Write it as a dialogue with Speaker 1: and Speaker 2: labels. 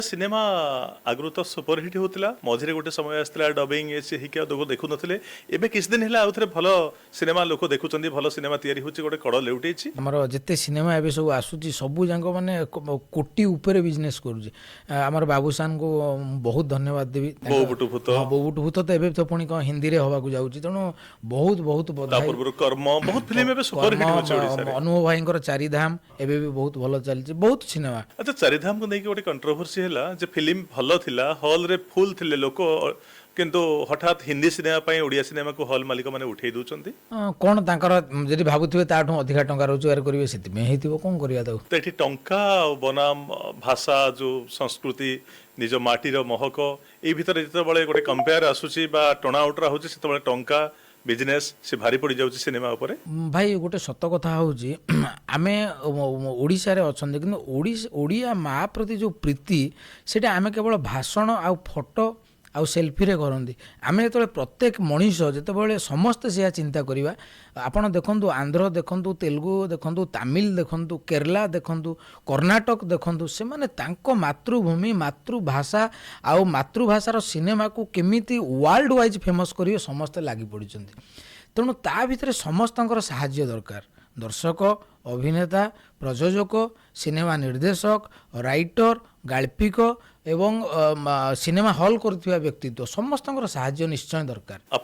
Speaker 1: Cinema ଆଗରୁ ତ superhit ହେଉଥିଲା। ମଝିରେ ଗୋଟେ ସମୟ ଆସିଥିଲା, ଡବିଂ ଏ ହେଇକି ଆଉ ଲୋକ ଦେଖୁନଥିଲେ। ଏବେ କିଛି ଦିନ ହେଲା ଆଉ ଥରେ ଭଲ ସିନେମା ଲୋକ ଦେଖୁଛନ୍ତି, ଭଲ ସିନେମା ତିଆରି ହେଉଛି, ଗୋଟେ କଡ଼ ଲେଉଟେଇଛି।
Speaker 2: ଆମର ଯେତେ ସିନେମା ଏବେ ସବୁ ଆସୁଛି, ସବୁ ଯାକ ମାନେ କୋଟି ଉପରେ ବିଜନେସ୍ କରୁଛି। ଆମର ବାବୁସାନଙ୍କୁ ବହୁତ ଧନ୍ୟବାଦ ଦେବି।
Speaker 1: ବୋଉ ବୁଟୁ ଭୂତ।
Speaker 2: ହଁ, ବୋଉ ବୁଟୁ ଭୂତ ତ ଏବେ ତ ପୁଣି କ'ଣ ହିନ୍ଦୀରେ ହେବାକୁ ଯାଉଛି। ତେଣୁ ବହୁତ ବହୁତ
Speaker 1: ତା
Speaker 2: ବଧାଇ।
Speaker 1: ପୂର୍ବରୁ କର୍ମ, ବହୁତ ଫିଲ୍ମ ଏବେ ସୁପରହିଟ୍ ହେଉଛି ଓଡ଼ିଶାରେ।
Speaker 2: ଅନୁଭବ ଭାଇଙ୍କର ଚାରିଧାମ ଏବେ ବି ବହୁତ ଭଲ ଚାଲିଛି, ବହୁତ ସିନେମା।
Speaker 1: ଆଚ୍ଛା, ଚାରିଧାମକୁ ନେଇକି ଗୋଟେ କଣ୍ଟ୍ରୋଭର୍ସି ହେଲା ଯେ ଫିଲ୍ମ ଭଲ ଥିଲା, ହଲ୍ରେ ଫୁଲ୍ ଥିଲେ ଲୋକ, କିନ୍ତୁ ହଠାତ୍ ହିନ୍ଦୀ ସିନେମା ପାଇଁ ଓଡ଼ିଆ ସିନେମାକୁ ହଲ୍ ମାଲିକମାନେ ଉଠେଇ ଦଉଛନ୍ତି।
Speaker 2: କ'ଣ ତାଙ୍କର ଯଦି ଭାବୁଥିବେ ତାଠୁ ଅଧିକା ଟଙ୍କା ରୋଜଗାର କରିବେ, ସେଥିପାଇଁ ହେଇଥିବ। କ'ଣ କରିବା ତାକୁ?
Speaker 1: ତ ଏଠି ଟଙ୍କା ଆଉ ବନାମ ଭାଷା, ଯୋଉ ସଂସ୍କୃତି, ନିଜ ମାଟିର ମହକ, ଏଇ ଭିତରେ ଯେତେବେଳେ ଗୋଟେ କମ୍ପେୟାର ଆସୁଛି ବା ଟଣା ଓଟରା ହେଉଛି, ସେତେବେଳେ ଟଙ୍କା, ବିଜନେସ୍ ସେ ଭାରି ପଡ଼ିଯାଉଛି ସିନେମା ଉପରେ।
Speaker 2: ଭାଇ, ଗୋଟେ ସତ କଥା ହେଉଛି, ଆମେ ଓଡ଼ିଶାରେ ଅଛନ୍ତି, କିନ୍ତୁ ଓଡ଼ିଆ ମା ପ୍ରତି ଯେଉଁ ପ୍ରୀତି, ସେଇଟା ଆମେ କେବଳ ଭାଷଣ ଆଉ ଫଟୋ ଆଉ ସେଲ୍ଫିରେ କରନ୍ତି। ଆମେ ଯେତେବେଳେ ପ୍ରତ୍ୟେକ ମଣିଷ ଯେତେବେଳେ ସମସ୍ତେ ସେୟା ଚିନ୍ତା କରିବା। ଆପଣ ଦେଖନ୍ତୁ, ଆନ୍ଧ୍ର ଦେଖନ୍ତୁ, ତେଲୁଗୁ ଦେଖନ୍ତୁ, ତାମିଲ ଦେଖନ୍ତୁ, କେରଲା ଦେଖନ୍ତୁ, କର୍ଣ୍ଣାଟକ ଦେଖନ୍ତୁ, ସେମାନେ ତାଙ୍କ ମାତୃଭୂମି, ମାତୃଭାଷା ଆଉ ମାତୃଭାଷାର ସିନେମାକୁ କେମିତି ୱାର୍ଲଡ ୱାଇଜ୍ ଫେମସ୍ କରିବେ, ସମସ୍ତେ ଲାଗି ପଡ଼ିଛନ୍ତି। ତେଣୁ ତା ଭିତରେ ସମସ୍ତଙ୍କର ସାହାଯ୍ୟ ଦରକାର। ଦର୍ଶକ, ଅଭିନେତା, ପ୍ରଯୋଜକ, ସିନେମା ନିର୍ଦ୍ଦେଶକ, ରାଇଟର, ଗାଳ୍ପିକ ଏବଂ ସିନେମା ହଲ୍ କରୁଥିବା ବ୍ୟକ୍ତିତ୍ୱ, ସମସ୍ତଙ୍କର ସାହାଯ୍ୟ ନିଶ୍ଚୟ ଦରକାର।
Speaker 1: ଆପଣ